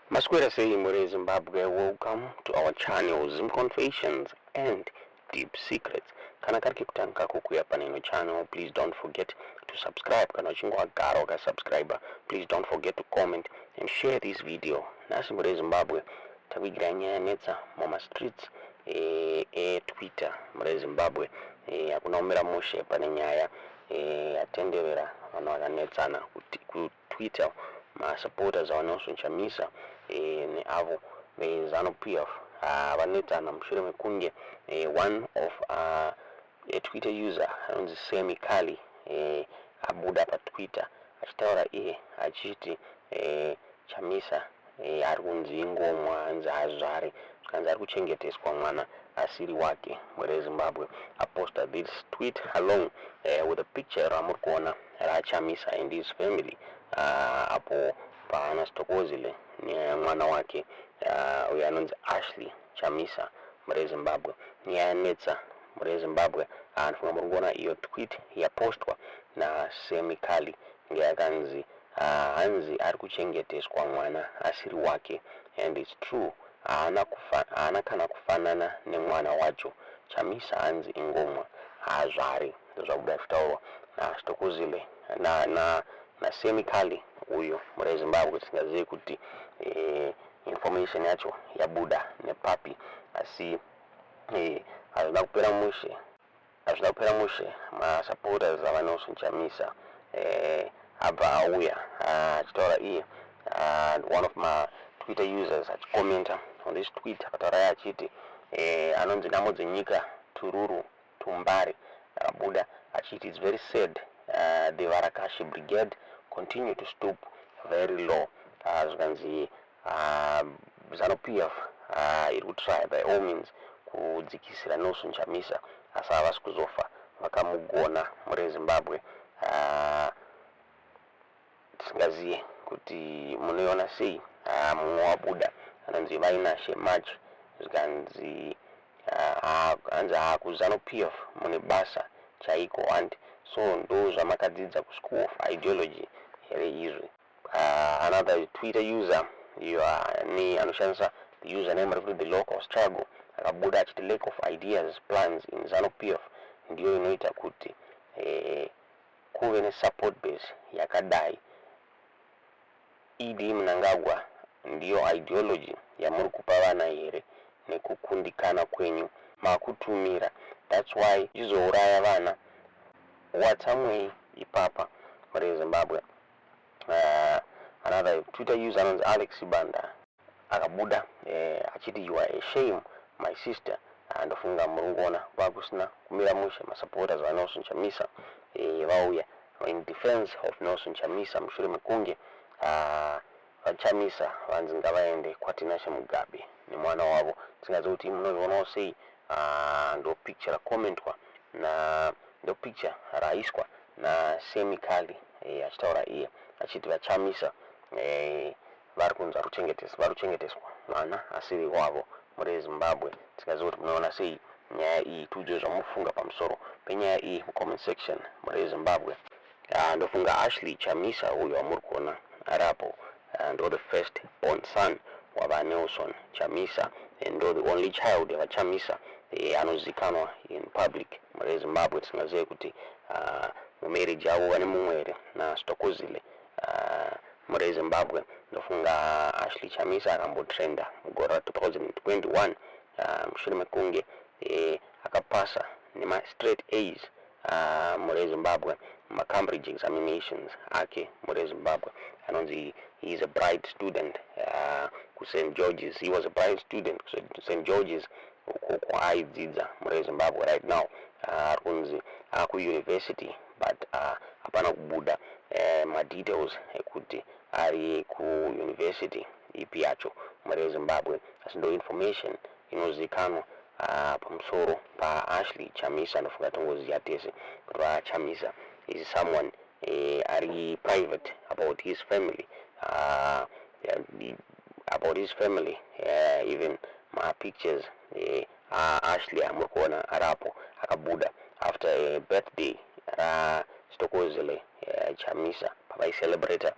Maswera sei muri Zimbabwe, welcome to our channel, Zim Confessions and Deep Secrets. Kana kari kekutanga kukuya paneno channel, please don't forget to subscribe. Kana uchinge wagara wakasubscribe, please don't forget to comment and share this video. Nhasi muri Zimbabwe takuigira nyaya yanetsa mumastreets eTwitter. Muri Zimbabwe, hakuna kumira mushe. Pane nyaya yatenderera, vanhu vakanetsana kuTwitter, masupporters aVaNelson Chamisa neavo veZANU PF vanetsana mushure mekunge one of a Twitter user anonzi Semi Kali abuda paTwitter achitaura iye achiti Chamisa ari kunzi ingomwa, anzi hazvari, zvikanzi ari kuchengeteswa mwana asiri wake. Mwere Zimbabwe, aposta this tweet along with a picture ramuri kuona raChamisa and his family, apo paana Sitokozile nemwana wake uyo anonzi Ashley Chamisa. Mure Zimbabwe, nyaya yanetsa mure Zimbabwe. Ndifunga muri kuona iyo tweet yapostwa naSemikali ngeyakanzi hanzi ari kuchengeteswa mwana asiri wake, and it's true, haana kana kufanana nemwana wacho. Chamisa hanzi ingomwa, haazvari. Ndozvabuda zvichitaurwa naSitokozile naSemikali uyo mure Zimbabwe. Tisingazivi kuti information yacho yabuda nepapi, asi hazvina kupera mushe, hazvina kupera mushe. Masupporters aVaNelson Chamisa abva auya achitaura iye, one of ma Twitter users achikomenta on this tweet, akataura iye achiti anonzi Namo Dzenyika Tururu Tumbari, akabuda achiti, "It's very sad, the Varakashi Brigade continue to stoop very low." Zvikanzi ZANU PF iri kutry by all means kudzikisira Nelson Chamisa, asi havasi kuzofa vakamugona. Muri Zimbabwe, tisingaziye kuti munoiona sei. Mumwe wabuda anonzi Vainashe March, zvikanzi hanzi kuZANU PF mune basa chaiko, and so ndo zvamakadzidza kuschool of ideology here izvi? Another Twitter user iyo ni anoshandisa the username rekuti The Local Struggle akabuda achiti, "Lack of ideas, plans in ZANU PF ndiyo inoita kuti kuve nesupport base yakadai. ED Mnangagwa ndiyo ideology yamuri kupa vana here? Nekukundikana kwenyu makutumira, that's why izouraya vana watsamwei ipapa." Muri Zimbabwe, another Twitter user anonzi Alex Banda akabuda achiti, "You are a shame, my sister." Ndofunga muri kuona kwakusina kumira mushe. Masupporters vaNelson Chamisa vauya in defense of Nelson Chamisa mushure mekunge vaChamisa vanzi ngavaende kwaTinashe Mugabe nemwana wavo. Tisingazivi kuti munozvionawo sei. Ndo picture rakommentwa na ndo picture raiswa naSemikali achitaura iye achiti vaChamisa vari kunzi vari kuchengeteswa mwana asiri wavo. Muri Zimbabwe, tisingazivi kuti munoona sei nyaya iyi. Tiudze zvamufunga pamusoro penyaya iyi mucomment section. Muri Zimbabwe, ndofunga Ashley Chamisa uyo wamuri kuona ariapo ndo the first born son wavaNelson Chamisa, and ndo the only child yavaChamisa anozikanwa in public. Muri Zimbabwe, tisingazive kuti mumarriage yavo vane mumwe here naSitokozile. Muri Zimbabwe, ndofunga Ashley Chamisa akambotrenda mugore ra2021 mushure mekunge akapasa nema-straight A's muri Zimbabwe mumaCambridge examinations ake. Muri Zimbabwe, anonzi he is a bright student kuSt George's. He was a bright student kuSt George's uko kwaaidzidza. Muri Zimbabwe, right now ari kunzi akuuniversity, but hapana kubuda madetails ekuti ari kuuniversity ipi yacho. Muri Zimbabwe, asi ndo information inozikanwa pamusoro paAshley Chamisa. Ndofunga tongoziva tese kuti vaChamisa is someone ari private about his family, about his family, even mapictures Ashley amuri kuona arapo akabuda after a birthday raSitokozile Chamisa, pavaicelebrata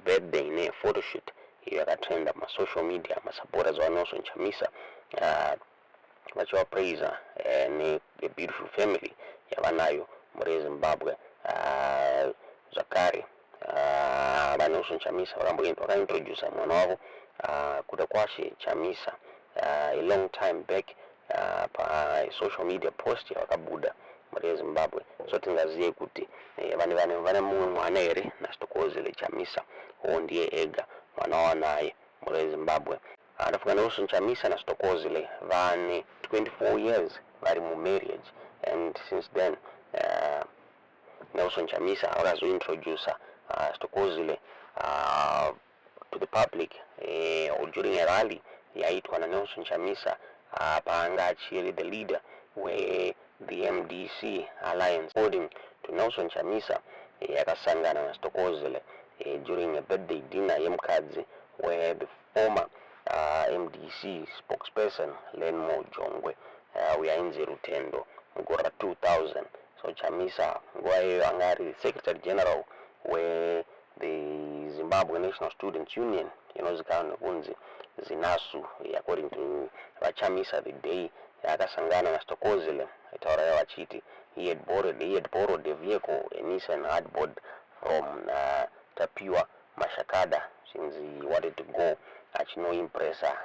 birthday nephotoshoot. Iyo yakatrenda masocial media, masupporters vaNelson Chamisa vachivapraisa ne beautiful family yavanayo mhuri yeZimbabwe. Zvakare vaNelson Chamisa vakaintroduca mwana wavo Kudakwashe Chamisa a long time back pasocial media post yavakabuda, mhuri yeZimbabwe. So tingazive kuti vane mumwe mwana here naSithokozile Chamisa, o ndiye ega mwana wanaye, mhuri yeZimbabwe? Ndafunga Nelson Chamisa naSithokozile vane 24 years vari mumarriage, and since then Nelson Chamisa vakazointroduca Sithokozile to the public during a rally yaitwa naNelson Chamisa paanga achiri the leader we the MDC Alliance. According to Nelson Chamisa, akasangana naSithokozile during a birthday dinner yemukadzi where the former MDC spokesperson Learnmore Jongwe, uyo ainzi Rutendo, mugore ra2000. So Chamisa nguva iyoyo anga ari secretary general we the Zimbabwe National Students Union, inozikanwa nekunzi ZINASU. According to vaChamisa, the day yaakasangana naSithokozile, aitaura vachiti he had borrowed a vehicle, a Nissan Hardbody, from Tapiwa Mashakada, since he wanted to go achinoimpressa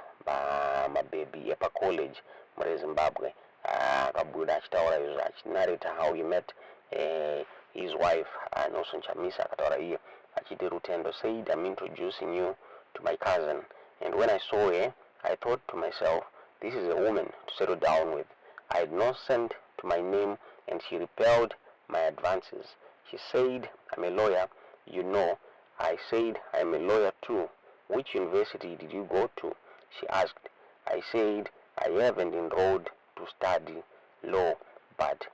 mabhebhi epacollege muri Zimbabwe. Akabuda achitaura izvo, achinarrata how he met his wife Nelson Chamisa. Akataura iye achiti, "Rutendo said, 'I'm introducing you to my cousin, and when I saw her, I thought to myself, this is a woman to settle down with. I had no cent to my name and she repelled my advances. She said, 'I'm a lawyer. I said, 'I'm a lawyer too. Which university did you go to?' She asked. I said, 'I haven't enrolled to study law, but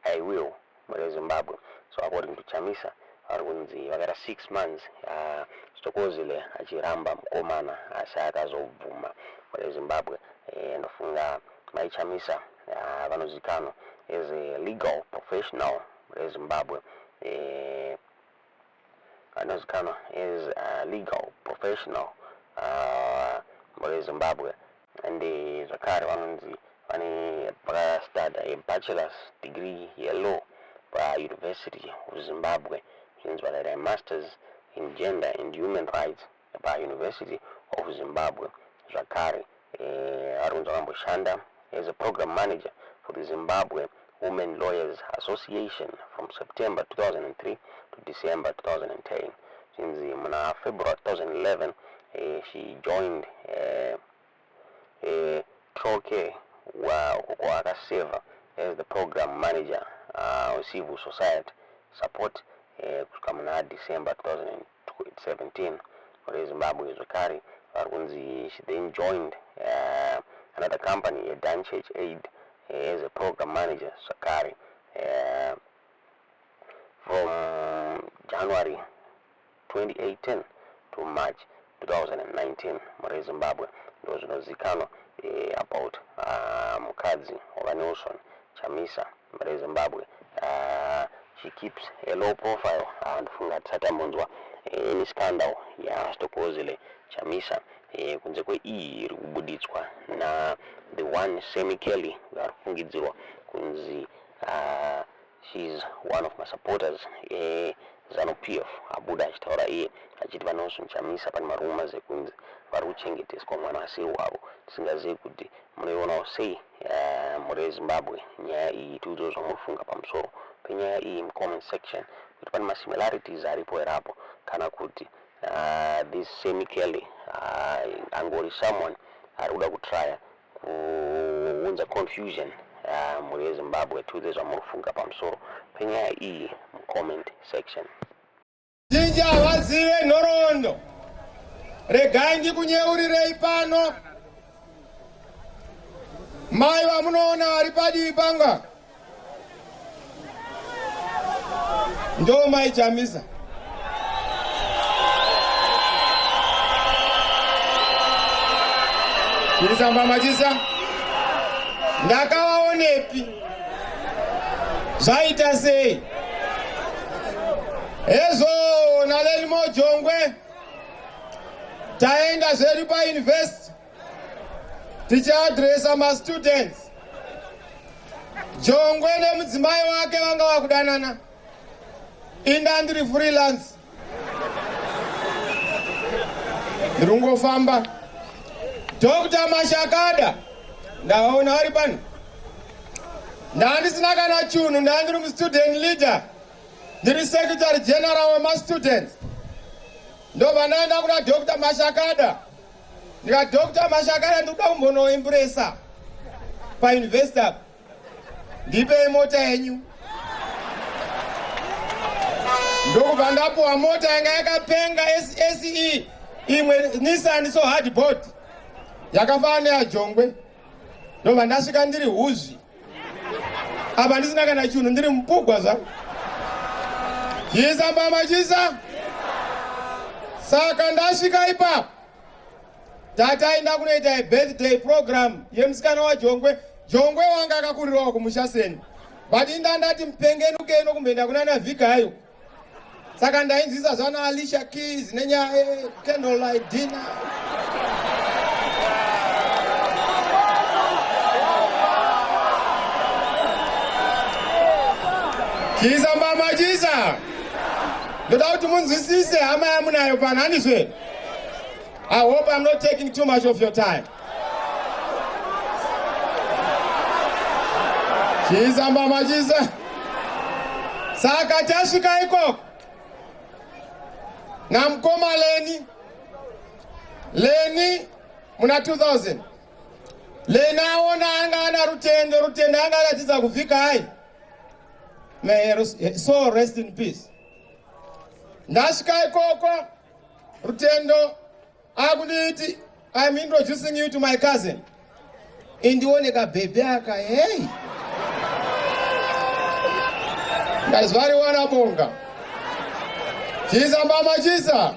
I will.'" Mure Zimbabwe, so according to Chamisa, vari kunzi vakaita 6 months Sithokozile achiramba mukomana, asi akazobvuma, mure Zimbabwe. Ndofunga mai Chamisa vanozikanwa as a legal professional, mure Zimbabwe, vanozikanwa as a legal professional, mure Zimbabwe. And zvakare vanonzi vane vakastada a bachelor's degree yelaw paUniversity of Zimbabwe. Zvinzi vakaita masters in gender and human rights paUniversity of Zimbabwe. Zvakare vari kunzi vakamboshanda as a program manager for the Zimbabwe Women Lawyers Association from September 2003 to December 2010. Zvinzi muna February 2011 she joined Trocaire, uko kwaakaseva as the program manager civil society support kusvika muna December 2017, muri Zimbabwe. Zvekare vari kunzi she then joined another company, yeDanchurch Aid, as a program manager zvakare from January 2018 to March 2019, muri Zimbabwe. Ndo zvinozikanwa about mukadzi wavaNelson Chamisa, muri Zimbabwe. She keeps a low profile. Ndofunga tisati tambonzwa any scandal yaSithokozile Chamisa kunze kweiyi iri kubuditswa na the one Sammy Kelly, vari kufungidzirwa kunzi she's one of my supporters eZANU PF, abuda achitaura iye achiti vaNelson Chamisa pane marumours ekunzi vari kuchengeteswa mwana asiri wavo. Tisingazivi kuti munoionawo sei, mhuri yeZimbabwe, nyaya iyi. Tiudzewo zvamurifunga pamusoro penyaya iyi mucomment section, kuti pane masimilarities aripo here apo, kana kuti this Sammy Kelly angori someone ari kuda kutrya kuunza confusion, mhuri yeZimbabwe. Tiudze zvamurifunga pamusoro penyaya iyi mucomment section. Zhinji havazive nhoroondo. Regai ndikunyeurirei pano. Mai vamunoona vari padivi panga ndo mai Chamisa. Kurisamba machisa ndakavaonepi? Zvaita sei? Hezvo naLearnmore Jongwe. Taenda zvedu pauniversity tichiadresa mastudents. Jongwe nemudzimai wake vanga vakudanana. Inda ndiri freelance, ndiri kungofamba. Dr Mashakada ndavaona vari pano. Ndandisina kana chunhu, ndandiri mustudent leader, ndiri secretary general wemastudents. Ndobva ndaenda kuna Dr Mashakada, ndikati, "Dr Mashakada, ndikuda kumbonoimpresa pauniversity apa, ndipei mota yenyu." Ndokubva ndapuwa mota yanga yakapenga, SE imwe Nissan, so hardbody yakafanana neyajongwe. Ndobva ndasvika ndiri huzvi apa, ndisina kana chinhu, ndiri mupugwa zvangu. Chisa mbama chisa. Saka ndasvika ipapo, tataenda kunoita birthday program yemusikana waJongwe. Jongwe wanga akakurirawo kumusha seni, but inda ndati mupengenuke ino kumboenda kuna navhigayo. Saka ndainzwisa zvana Alicia Keys nenyaya yecandlelight dinner. Chisa mbama chisa. Ndoda kuti munzwisise hama yamunayo pano, handizve? I hope I'm not taking too much of your time. Chisa mbama chisa. Saka tasvika ikoko namukoma Leni. Leni muna 2000, Leni aona anga ana Rutendo. Rutendo anga akadzidza kuvhika. Hai, may her soul rest in peace. Ndasvika ikoko, Rutendo akunditi, "I'm introducing you to my cousin." Indione kabhebhe aka, hei, ndazvariwana bonga. Chisa mbama chisa.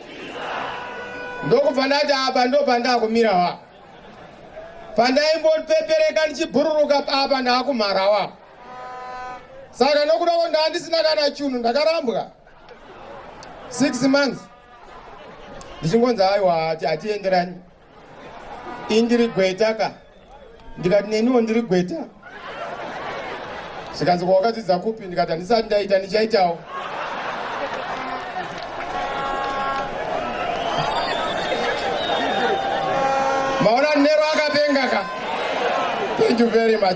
Ndokubva ndati apa ndo pandakumira wa pandaimbopepereka ndichibhururuka, apa ndaakumhara wa. Saka nokuda ko ndandisina kana chunhu, ndakarambwa 6 months ndichingonzi, "Aiwa, hatienderani, indiri gweta ka." Ndikati, "Neniwo ndiri gweta." Zvikanzi, "Kwawakadzidza kupi?" Ndikati, "Handisati ndaita, ndichaitawo." Maona, Nero akapenga ka. Thank you very much.